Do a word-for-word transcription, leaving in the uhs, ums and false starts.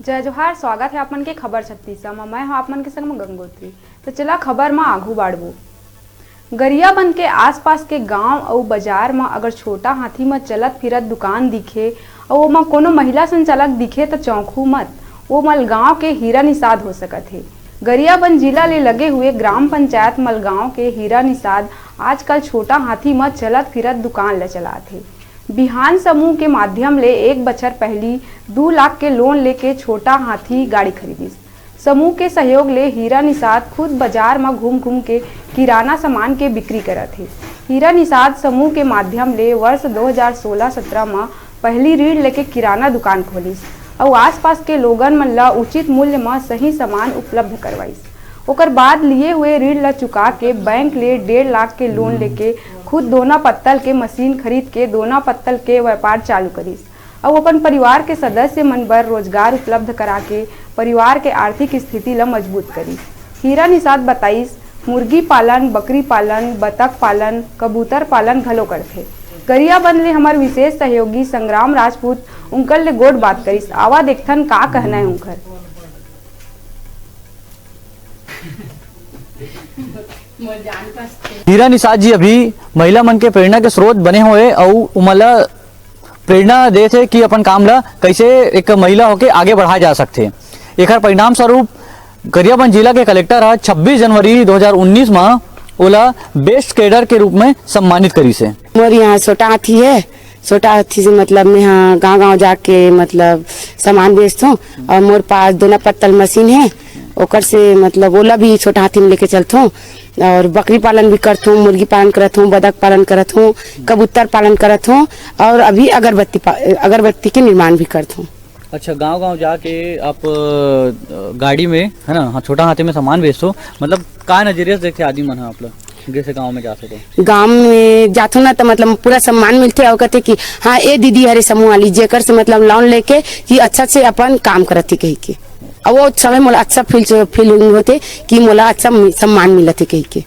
जय जोहार, स्वागत हे आप मन के खबर छत्तीसा म। मैं हूं आप मन के संग म गंगोत्री। तो चला खबर म आगू बाढ़बो। गरियाबंद के आसपास के गांव अउ बाजार म अगर छोटा हाथी म चलत फिरत दुकान दिखे अउ ओमा कोनो महिला संचालक दिखे त चौंकू मत, वो मलगांव के हीरा निषाद हो सकत हे। गरियाबंद जिला ले लगे हुए ग्राम पंचायत मलगांव के हीरा निषाद आजकल छोटा हाथी म चलत फिरत दुकान ल चलात हे। बिहान समूह के माध्यम ले एक बछर पहिली दू लाख के लोन लेके छोटा हाथी गाड़ी खरीदिस। समूह के सहयोग ले हीरा निषाद खुद बाजार म घूम घूम के किराना सामान के बिक्री करत हे। हीरा निषाद समूह के माध्यम ले वर्ष दो हज़ार सोलह सत्रह म पहिली ऋण लेके किराना दुकान खोलिस अउ आसपास के लोगन मन ल उचित मूल्य म सही सामान उपलब्ध करवाइस। ओकर बाद लिए हुए ऋण ल चुका के बैंक ले डेढ़ लाख के लोन लेके खुद दोना पत्तल के मशीन खरीद के दोना पत्तल के व्यापार चालू करिस अउ अपन परिवार के सदस्य मन बर रोजगार उपलब्ध करा के परिवार के आर्थिक स्थिति ल मजबूत करिस। हीरा निषाद बताइस, मुर्गी पालन, बकरी पालन, बतख पालन, कबूतर पालन घलो करथे। गरियाबंद ले हमर विशेष सहयोगी संग्राम राजपूत उंकर ले गोठ बात करिस। आवा देखथन का कहना हे उंकर। हीरा निषाद जी अभी महिला मन के प्रेरणा के स्रोत बने हुए अउ उमन ला प्रेरणा देत हे कि अपन काम ला कैसे एक महिला होके आगे बढ़ाए जा सकथे। एकर परिणाम स्वरूप गरियाबंद जिला के कलेक्टर ह छब्बीस जनवरी दो हज़ार उन्नीस म ओला बेस्ट कैडर के रूप में सम्मानित करिस हे। मोर यहाँ छोटा हाथी है। छोटा हाथी से मतलब मैं हाँ गांव गांव जाके मतलब सामान बेचथों और मोर पास दोना पत्तल मशीन है, ओकर से मतलब ओला भी छोटा हाथी में लेके चलथों। और बकरी पालन भी करथों, मुर्गी पालन करत हूँ, बदक पालन करत हूँ, कबूतर पालन करत हूँ और अभी अगरबत्ती पा-, अगरबत्ती के निर्माण भी करथों। अच्छा, गांव गांव जाके आप अ, गाड़ी में, है ना, हाँ, छोटा हाथी में सामान बेचथो, मतलब का नजरिया से देखते आदमी मन ह आप लोग जैसे गांव में जाथो तो? गांव में जाथो ना तो मतलब पूरा सम्मान मिलथे और कहते कि हाँ, ए दीदी हरे समूह वाली, जेकर से मतलब लोन लेके ही अच्छा से अपन काम करत ही कही के। और वो समय मोला अच्छा फील फीलिंग होते कि मोला अच्छा मि- सम्मान मिलत है कही के।